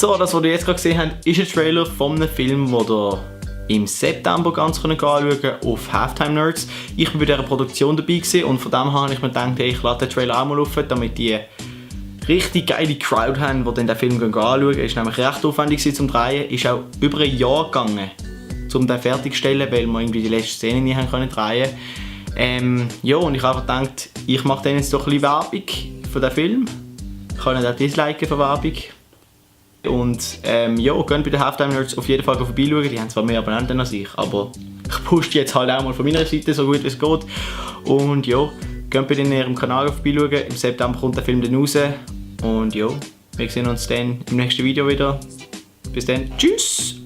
So, das, was ihr jetzt gerade gesehen habt, ist ein Trailer von einem Film, den ihr im September ganz anschauen könnt auf Halftime Nerds. Ich war bei dieser Produktion dabei und von dem her habe ich mir gedacht, hey, ich lade den Trailer auch mal auf, damit die richtig geile Crowd haben, die dann den Film anschauen. Ist nämlich recht aufwendig zum Drehen. Ist auch über ein Jahr gegangen, um den fertigzustellen, weil wir irgendwie die letzte Szene nicht haben können drehen. Ja, und ich habe einfach gedacht, ich mache dann jetzt doch ein bisschen Werbung für den Film. Ich kann auch disliken für Werbung. Und ja, geht bei den Halftime Nerds auf jeden Fall vorbeischauen. Die haben zwar mehr Abonnenten als ich, aber ich pushe die jetzt halt auch mal von meiner Seite, so gut wie es geht. Und ja, geht bei denen in ihrem Kanal vorbeischauen. Im September kommt der Film dann raus. Und ja, wir sehen uns dann im nächsten Video wieder. Bis dann, tschüss!